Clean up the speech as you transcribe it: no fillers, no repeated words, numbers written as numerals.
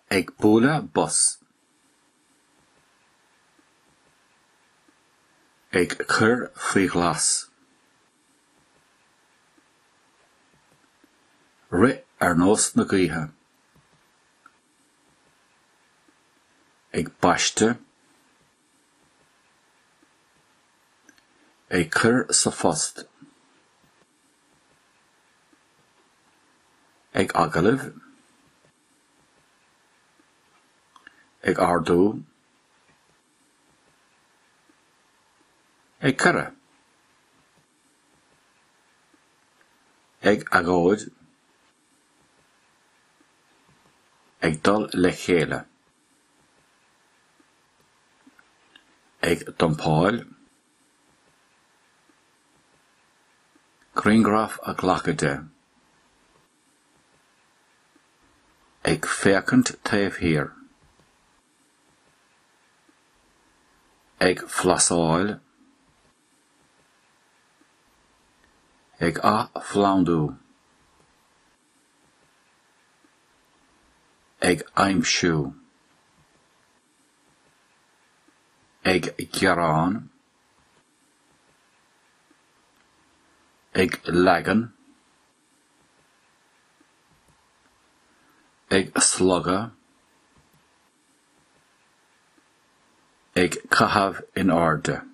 Ag bualadh bos. Ag cur faoi ghlas. Rith ar nós na gaoithe. Ag baisteadh. Ag cur sa phost. Ag agallamh. Ag ardú. Ag cuireadh. Ag agóid. Ag dul le chéile. Ag dumpáil. Grianghraf a ghlacadh de. Ag féachaint taobh thiar. Ag flasáil. Ag athphlandú. Ag aimsiú. Ag gearán. Ag leagan. Ag slogadh. Ag caitheamh in airde.